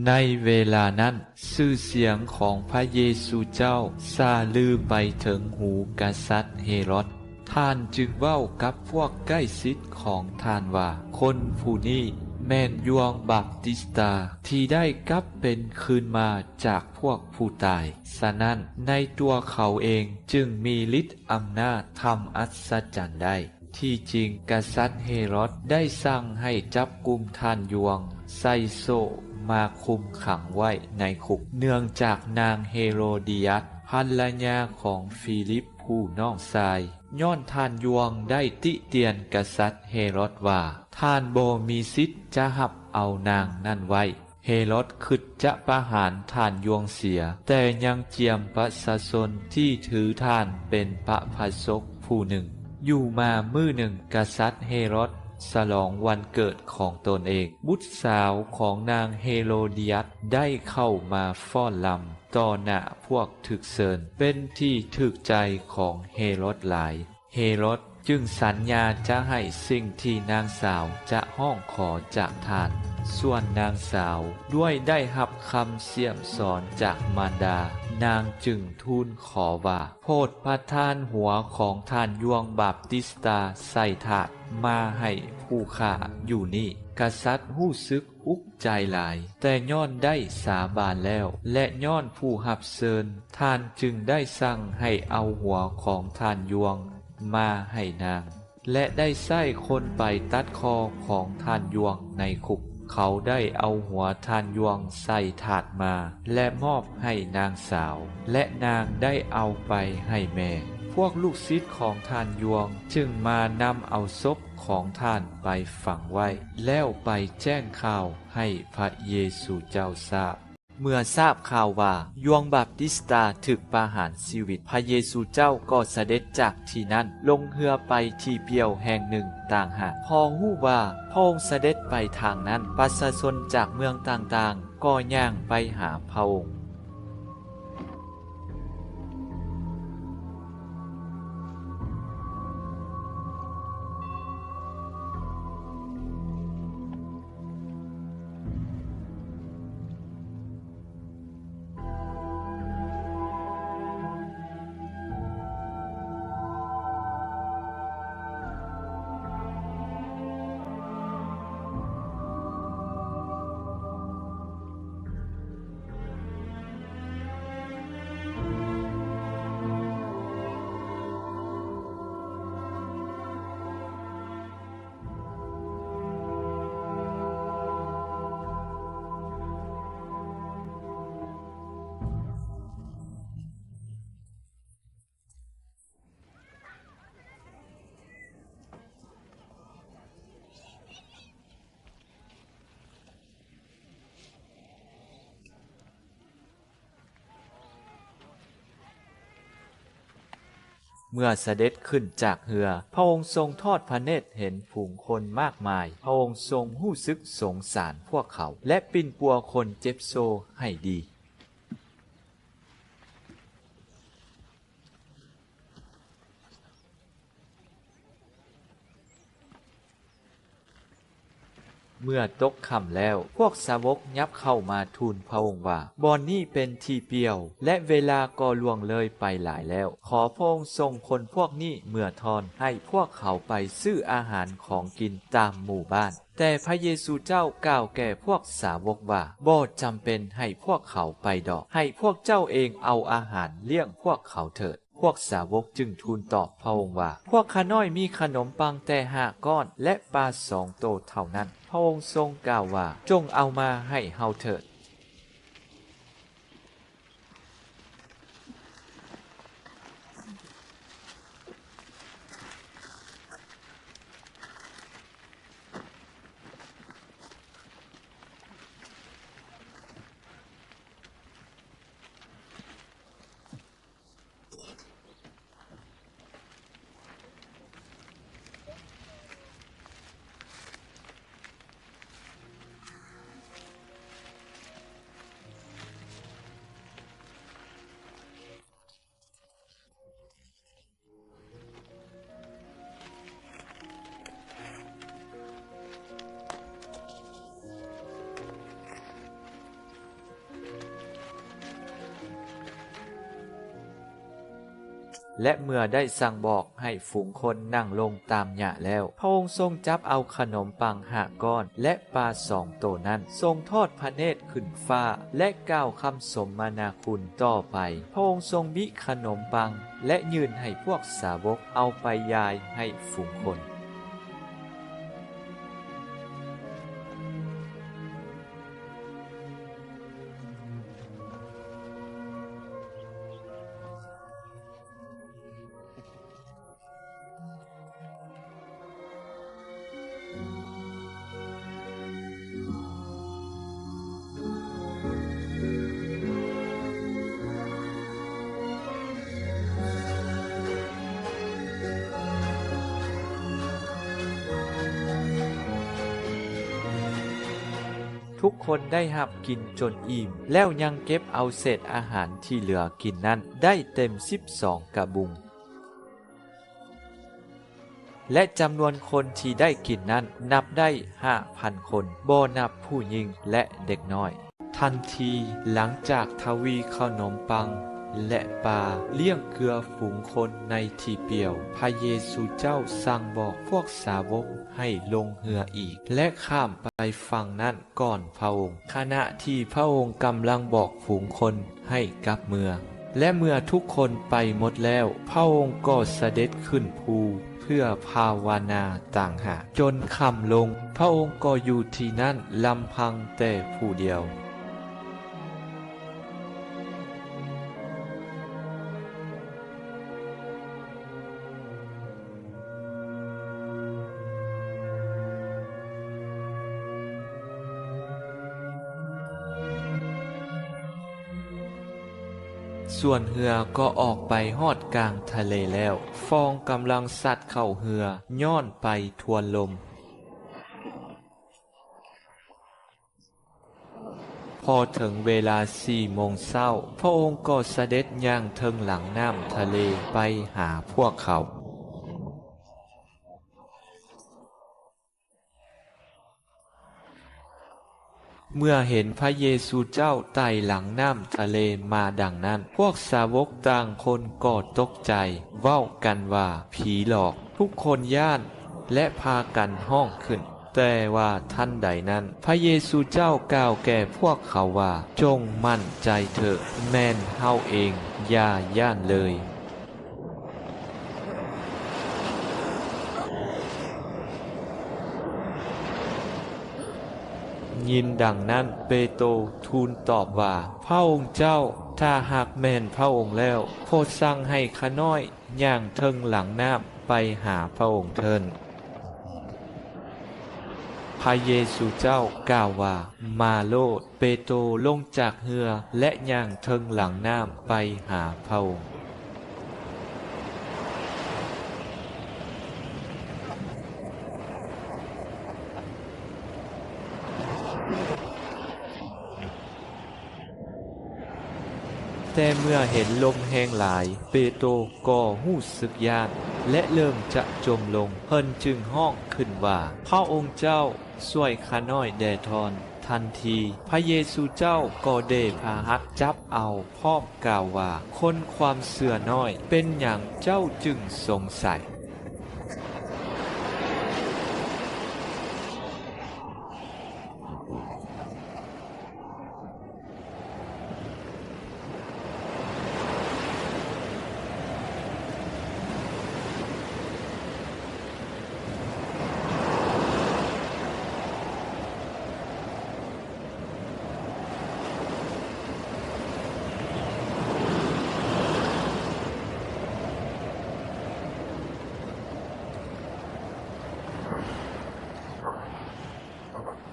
ໃນເວລານັ້ນ, ຊື່ສຽງຂອງພະເຢຊູເຈົ້າຊາລືໄປເຖິງຫູກະສັດເຮໂຣດ. ທ່ານຈຶ່ງເວົ້າກັບພວກໃກ້ຊິດຂອງທ່ານວ່າ, ຄົນຜູ້ນີ້ແມ່ນຢວງບາບຕິສຕາ ທີ່ໄດ້ກັບເປັນຄືນມາຈາກພວກຜູ້ຕາຍ. ສະນັ້ນ, ໃນຕົວເຂົາເອງຈຶ່ງມີລິດອຳນາດທຳອັດສະຈັນໄດ້. ທີ່ຈິງ, ກະສັດເຮໂຣດໄດ້ສັ່ງໃຫ້ຈັບກຸມທ່ານຢວງ, ໃສ່ໂສ້ມາຄຸມຂັງໄວ້ໃນຄຸກ, ເນື່ອງຈາກນາງເຮໂຣດີຍາດ, ພັນລະຍາຂອງຟີລິບຜູ້ນ້ອງຊາຍ, ຍ້ອນທ່ານຢວງໄດ້ຕິຕຽນກະສັດເຮໂຣດວ່າ, ທ່ານບໍ່ມີສິດຈະຮັບເອົານາງນັ້ນໄວ້. ເຮໂຣດຄິດຈະປະຫານທ່ານຢວງເສຍ, ແຕ່ຍັງຈຽມປະຊາຊົນທີ່ຖືທ່ານເປັນພະພາສົກຜູ້ໜຶ່ງ. ຢູ່ມາມື້ໜຶ່ງ, ກະສັດເຮໂຣດສະຫຼອງວັນເກີດຂອງຕົນເອງ. ບຸດສາວຂອງນາງເຮໂຣດີຍາດໄດ້ເຂົ້າມາຟ້ອນລຳຕໍ່ໜ້າພວກຖືກເຊີນ, ເປັນທີ່ຖືກໃຈຂອງເຮໂຣດຫຼາຍ. ເຮໂຣດຈຶ່ງສັນຍາຈະໃຫ້ສິ່ງທີ່ນາງສາວຈະຮ້ອງຂໍຈາກທ່ານ. ສ່ວນນາງສາວດ້ວຍໄດ້ຮັບຄຳສ້ຽມສອນຈາກມານດາ, ນາງຈຶ່ງທູນຂໍວ່າ, ໂປດປະທານຫົວຂອງທ່ານຢວງບາບຕິສຕາໃສ່ຖາດມາໃຫ້ຜູ້ຂ້າຢູ່ນີ້. ກະສັດຮູ້ສຶກ ອຸກໃຈຫຼາຍ, ແຕ່ຍ້ອນໄດ້ສາບານແລ້ວ ແລະ ຍ້ອນຜູ້ຮັບເຊີນ, ທ່ານຈຶ່ງໄດ້ສັ່ງໃຫ້ເອົາຫົວຂອງທ່ານຢວງມາໃຫ້ນາງ, ແລະ ໄດ້ໃຊ້ຄົນໄປຕັດຄໍຂອງທ່ານຢວງໃນຄຸກ. ເຂົາໄດ້ເອົາຫົວທ່ານຢວງໃສ່ຖາດມາ ແລະ ມອບໃຫ້ນາງສາວ, ແລະ ນາງໄດ້ເອົາໄປໃຫ້ແມ່. ພວກລູກສິດຂອງທ່ານຢວງຈຶ່ງມານຳເອົາສົບຂອງທ່ານໄປຝັງໄວ້ ແລ້ວໄປແຈ້ງຂ່າວໃຫ້ພະເຢຊູເຈົ້າຊາບ. ເມື່ອຊາບຂ່າວວ່າຢວງບາບຕິສຕາຖືກປະຫານຊີວິດ, ພະເຢຊູເຈົ້າກໍສະເດັດຈາກທີ່ນັ້ນ ລົງເຮືອໄປທີ່ປ່ຽວແຫ່ງໜຶ່ງຕ່າງຫາກ. ພໍຮູ້ວ່າພະອົງສະເດັດໄປທາງນັ້ນ, ປະຊາຊົນຈາກເມືອງຕ່າງໆ ກໍຍ່າງໄປຫາພະອົງ. ເມື່ອສະເດັດຂຶ້ນຈາກເຮືອ, ພະອົງຊົງທອດພະເນດເຫັນຝູງຄົນມາກມາຍ. ພະອົງຊົງຮູ້ສຶກສົງສານພວກເຂົາ ແລະ ປິ່ນປົວຄົນເຈັບໂຊໃຫ້ດີ. ເມື່ອຕົກຄ່ຳແລ້ວ, ພວກສາວົກຫຍັບເຂົ້າມາທູນພະອົງວ່າ, ບ່ອນນີ້ເປັນທີ່ປ່ຽວ ແລະ ເວລາກໍລ່ວງເລີຍໄປຫຼາຍແລ້ວ. ຂໍພະອົງສົ່ງຄົນພວກນີ້ເມືອທ່ອນ, ໃຫ້ພວກເຂົາໄປຊື້ອາຫານຂອງກິນຕາມໝູ່ບ້ານ. ແຕ່ພະເຢຊູເຈົ້າກ່າວແກ່ພວກສາວົກວ່າ, ບໍ່ຈຳເປັນໃຫ້ພວກເຂົາໄປດອກ. ໃຫ້ພວກເຈົ້າເອງເອົາອາຫານລ້ຽງພວກເຂົາເຖີດ. ພວກສາວົກຈຶ່ງທູນຕອບພະອົງວ່າ, ພວກຂ້ານ້ອຍມີຂະໜົມປັງແຕ່ຫ້າກ້ອນ ແລະ ປາສອງໂຕເທົ່ານັ້ນ. ພະອົງຊົງກ່າວວ່າ, ຈົ່ງເອົາມາໃຫ້ເຮົາເຖີດ. ເ ແລະ ເມື່ອໄດ້ສັ່ງບອກໃຫ້ຝູງຄົນນັ່ງລົງຕາມຫຍ້າແລ້ວ, ພະອົງຊົງຈັບເອົາຂະໜົມປັງຫ້າກ້ອນ ແລະ ປາສອງໂຕນັ້ນ, ຊົງທອດພະເນດຂຶ້ນຟ້າ ແລະ ກ່າວຄຳສົມມະນາຄຸນຕໍ່ໄປ. ພະອົງຊົງບິຂະໜົມປັງ ແລະ ຍື່ນໃຫ້ພວກສາວົກເອົາໄປຢາຍໃຫ້ຝູງຄົນ. ທຸກຄົນໄດ້ຮັບກິນຈົນອີ່ມ ແລ້ວຍັງເກັບເອົາເສດອາຫານທີ່ເຫຼືອກິນນັ້ນໄດ້ເຕັມສິບສອງກະບຸງ. ແລະ ຈຳນວນຄົນທີ່ໄດ້ກິນນັ້ນນັບໄດ້ຫ້າພັນຄົນ, ບໍ່ນັບຜູ້ຍິງ ແລະ ເດັກນ້ອຍ. ທັນທີຫຼັງຈາກທະວີຂະໜົມປັງ ແລະ ປາລ້ຽງເກືອຝູງຄົນໃນທີ່ປ່ຽວ, ພະເຢຊູເຈົ້າສັ່ງບອກພວກສາວົກໃຫ້ລົງເຮືອອີກ ແລະ ຂ້າມໄປຝັ່ງນັ້ນ ກ່ອນພະອົງ, ຂະນະທີ່ພະອົງກຳລັງບອກຝູງຄົນໃຫ້ກັບເມືອ. ແລະ ເມື່ອທຸກຄົນໄປໝົດແລ້ວ, ພະອົງກໍສະເດັດຂຶ້ນພູເພື່ອພາວະນາຕ່າງຫາກ. ຈົນຄ່ຳລົງ, ພະອົງກໍຢູ່ທີ່ນັ້ນລຳພັງແຕ່ຜູ້ດຽວ. ສ່ວນເຮືອກໍອອກໄປຮອດກາງທະເລແລ້ວ, ຟອງກຳລັງຊັດເຂົ້າເຮືອ, ຍ້ອນໄປທວນລົມ. ພໍເຖິງເວລາສີ່ໂມງເຊົ້າ, ພະອົງກໍສະເດັດຍ່າງເທິງຫຼັງນ້ຳທະເລໄປຫາພວກເຂົາ. ເມື່ອເຫັນພະເຢຊູເຈົ້າໄຕ່ຫຼັງນ້ຳທະເລມາດັ່ງນັ້ນ, ພວກສາວົກຕ່າງຄົນກໍຕົກໃຈ, ເວົ້າກັນວ່າ, ຜີຫຼອກ. ທຸກຄົນຢ້ານ ແລະ ພາກັນຮ້ອງຂຶ້ນ. ແຕ່ວ່າທັນໃດນັ້ນ, ພະເຢຊູເຈົ້າກ່າວແກ່ພວກເຂົາວ່າ, ຈົ່ງໝັ້ນໃຈເຖາະ, ແມ່ນເຮົາເອງ, ຢ່າຢ້ານເລີຍ. ຍິນດັ່ງນັ້ນ, ເປໂຕທູນຕອບວ່າ, ພະອົງເຈົ້າ, ຖ້າຫາກແມ່ນພະອົງແລ້ວ, ໂປດສັ່ງໃຫ້ຂ້ານ້ອຍ ຍ່າງເທິງຫຼັງນ້ຳໄປຫາພະອົງເທີ້ນ. ພະເຢຊູເຈົ້າກ່າວວ່າ, ມາໂລດ. ເປໂຕລົງຈາກເຮືອ ແລະ ຍ່າງເທິງຫຼັງນ້ຳໄປຫາພະອົງ. ແຕ່ເມື່ອເຫັນລົມແຮງຫຼາຍ, ເປໂຕກໍຮູ້ສຶກຢ້ານ ແລະ ເລີ່ມຈະຈົມລົງ. ເພິ່ນຈຶ່ງຮ້ອງຂຶ້ນວ່າ, ພະອົງເຈົ້າ, ຊ່ວຍຂ້ານ້ອຍແດ່ທ່ອນ. ທັນທີພະເຢຊູເຈົ້າກໍເດພາຮັດຈັບເອົາ, ພ້ອມກ່າວວ່າ, ຄົນຄວາມເຊື່ອນ້ອຍ, ເປັນຫຍັງເຈົ້າຈຶ່ງສົງໄສ?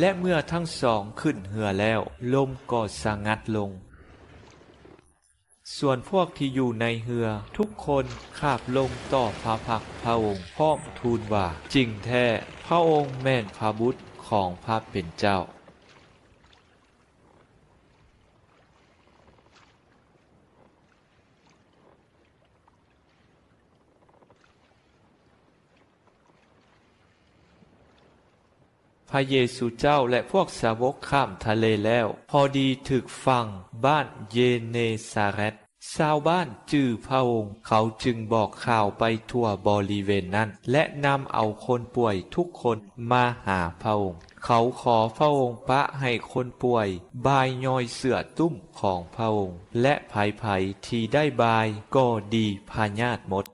ແລະ ເມື່ອທັງສອງຂຶ້ນເຮືອແລ້ວ, ລົມກໍສະຫງັດລົງ. ສ່ວນພວກທີ່ຢູ່ໃນເຮືອທຸກຄົນຂາບລົງຕໍ່ພະພັກພະອົງ ພ້ອມທູນວ່າ, ຈິງແທ້, ພະອົງແມ່ນພະບຸດຂອງພະເປັນເຈົ້າ. ພະເຢຊູເຈົ້າ ແລະ ພວກສາວົກຂ້າມທະເລແລ້ວ, ພໍດີຖືກຝັ່ງບ້ານເຢເນຊາເຣດ. ຊາວບ້ານຈື່ພະອົງ, ເຂົາຈຶ່ງບອກຂ່າວໄປທົ່ວບໍລິເວນນັ້ນ ແລະ ນຳເອົາຄົນປ່ວຍທຸກຄົນມາຫາພະອົງ. ເຂົາຂໍພະອົງປະໃຫ້ຄົນປ່ວຍບາຍຍ່ອຍເສື້ອຕຸ້ມຂອງພະອົງ, ແລະ ໃຜໆທີ່ໄດ້ບາຍກໍດີພະຍາດໝົດ.